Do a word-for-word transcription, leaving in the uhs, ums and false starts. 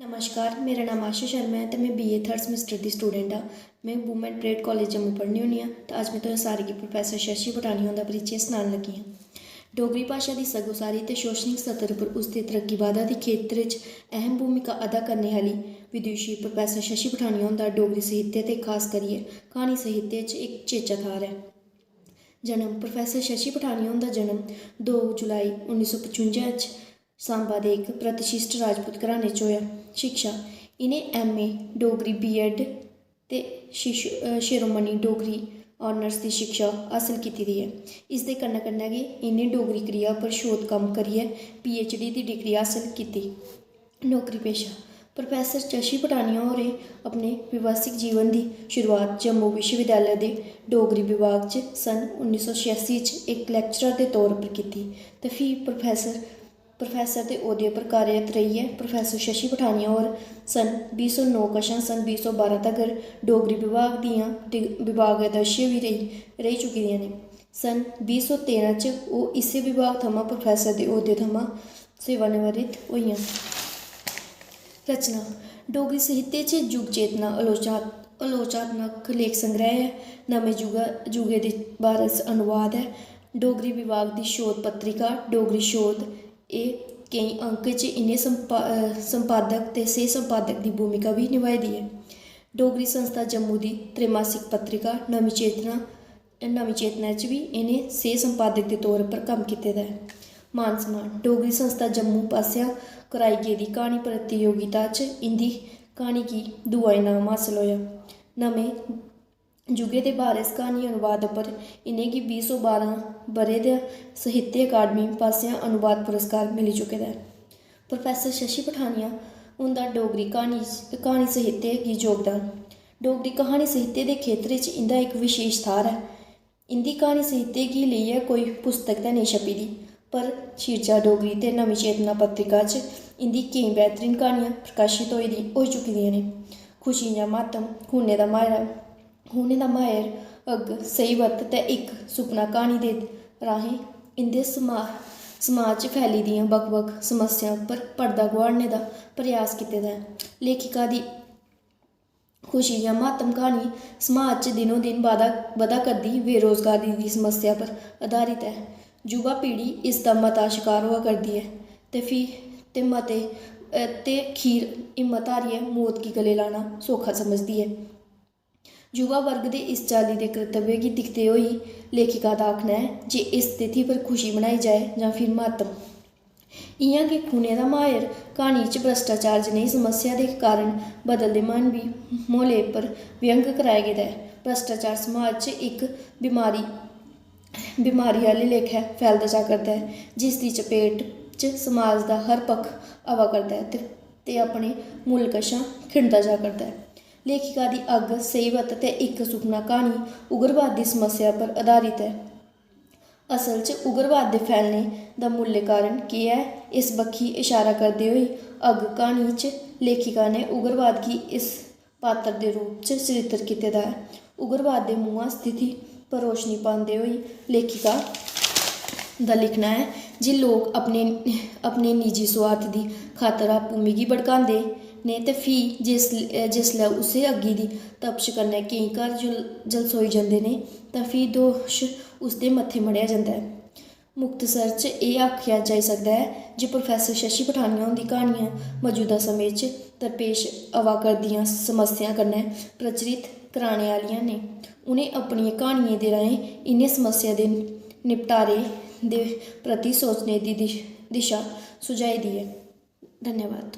नमस्कार, मेरा नाम आशा शर्मा ऐ ते में बीए थर्ड सेमेस्टर दी स्टूडेंट आं। में वुमेन परेड कालेज जम्मू पढ़नी होन्नी आं ते अज्ज में तुसें सारें गी प्रोफेसर शशि पठानिया हुंदा परिचे सनान लगी आं। डोगरी भाशा दी सगोसारी ते शोशनिक सतर पर उसदे तरक्की बाधा दी खेतर च अहम भूमिका अदा करने आह्ली विदुशी प्रोफेसर शशि पठानिया हुंदा डोगरी साहित्य ते खास करियै क्हानी साहित्य च इक चेचा थाह्र ऐ। जन्म। प्रोफेसर शशि पठानिया हुंदा जन्म दो जुलाई उन्नी सौ पचुंजा च सांबा दे इक प्रतिष्ठित राजपूत घराने च होआ। शिक्षा। इ'नें एमए डोगरी, बीएड ते शिशु-, अ, शिरोमणि डोगरी आनर्स दी शिक्षा हासल कीती दी ऐ। इसदे कन्नै कन्नै गै इ'नें डोगरी क्रिया पर शोध कम्म करियै पीएचडी दी डिग्री हासल कीती। नौकरी पेशा। प्रोफेसर शशि पठानिया होरें अपने व्यावसायिक जीवन दी शुरुआत जम्मू विश्वविद्यालय दे डोगरी विभाग च सन उन्नी सौ छियासी च इक लेक्चरर दे तौर पर कीती ते फ्ही प्रोफेसर प्रोफेसर दे औह्दे पर कार्यरत रेहियै प्रोफेसर शशि पठानिया होर सन बीह् सौ नौ कशा सन बीह् सौ बारां तगर डोगरी विभाग दियां डि-, विभाग अध्यक्ष बी रेही, रेही चुकी दियां न। सन बीह् सौ तेरां च ओह् इस्सै विभाग थमां प्रोफेसर दे औह्दे थमां सेवानिवृत्त होइयां। रचना। डोगरी साहित्य च युग चेतना आलोचा-, आलोचनात्मक लेख संग्रह ऐ। नमें युगा-, युगे दे बारस अनुवाद ऐ। डोगरी विभाग दी शोध पत्रिका डोगरी शोध। एह् केईं अंक च इ'नें संपा-, अ, संपादक ते सह संपादक दी भूमिका बी नभाई दी ऐ। डोगरी संस्था जम्मू दी त्रैमासिक पत्रिका नमीं चेतना, नमीं चेतना च बी इ'नें सह संपादक दे तौर पर कम्म कीते दा ऐ। मान सम्मान। डोगरी संस्था जम्मू पासेआ कराई गेदी क्हानी प्रतियोगिता च इं'दी क्हानी गी दूआ इनाम हासल होआ। नमें युगे दे बारस क्हानी अनुवाद पर इ'नेंगी बीह् सौ बारां ब'रे दे साहित्य अकादमी पासेआ अनुवाद पुरस्कार मिली चुके दा ऐ। प्रोफेसर शशि पठानिया हुंदा डोगरी क्हानी, क्हानी साहित्य गी योगदान। डोगरी क्हानी साहित्य दे खेतर च इं'दा इक विशेश थाह्र ऐ। इं'दी क्हानी साहित्य गी लेइयै कोई पुस्तक ते नेईं छपी दी, पर शीरजा डोगरी ते नमीं चेतना पत्रिका च इं'दी केईं बेहतरीन क्हानियां प्रकाशत होई दी, होई चुकी दियां न। खुशी जां मातम, खूनै दा मायरा, खूनै दा मायर, अग्ग, स्हेई वक्त ते इक सुपना क्हानी दे राहें इं'दे समा-, समाज च फैली दियां बक्ख-बक्ख समस्यां पर पर्दा गुआड़ने दा प्रयास कीते दा ऐ। लेखिका दी खुशी जां मातम क्हानी समाज च दिनो-दिन बाधा, बधा करदी बेरोजगारी दी समस्या पर आधारित ऐ। युवा पीढ़ी इसदा मता शकार होआ करदी ऐ ते फ्ही ते मते, अ, ते खीर हिम्मत हारियै मौत गी गले लाना सौखा समझदी ऐ। युवा वर्ग दे इस चाल्ली दे कर्तव्य गी दिखदे होई लेखिका दा आखना ऐ जे इस स्थिति पर खुशी मनाई जाए जां फ्ही मातम। इ'यां गै खूनै दा मायर क्हानी च भ्रश्टाचार जनेही समस्या दे कारण बदलदे मानवी म्हौले पर व्यंग कराया गेदा ऐ। भ्रश्टाचार समाज च इक बमारी, बमारी आह्ले लेखै फैलदा जा करदा ऐ, जिसदी चपेट च समाज दा हर पक्ख आवा करदा ऐ ते, ते अपने मुल्ल कशा खिंडदा जा करदा ऐ। लेखिका दी अग्ग, सेई बत्त ते इक सुखना क्हानी उग्रवाद दी समस्या पर आधारित ऐ। असल च उग्रवाद दे फैलने दा मुल्य कारण केह् ऐ, इस बक्खी इशारा करदे होई अग्ग क्हानी च लेखिका ने उग्रवाद गी इस पात्तर दे रूप च चरित्र कीते दा ऐ। उग्रवाद दे मुआं स्थिति पर रोशनी पांदे होई लेखिका दा लिखना ऐ जे लोक अपने, अपने निजी स्वार्थ दी खातर आपूं मिगी भड़कांदे न ते फ्ही जिस, जिसलै उस्सै अग्गी दी तपश कन्नै केईं घर जल-, झलसोई जंदे न तां फ्ही दोश उसदे मत्थे मढ़ेआ जंदा ऐ। मुख्तसर च एह् आखेआ जाई सकदा ऐ जे प्रोफेसर शशि पठानिया हुंदी क्हानियां मजूदा समें च दरपेश आवा करदियां समस्यां कन्नै प्रचलित कराने आह्लियां न। उ'नें अपनियें क्हानियें दे राहें इ'नें समस्यां दे निपटारे दे प्रति सोचने दी दिश-, दिशा सुझाई दी ऐ। धन्यवाद।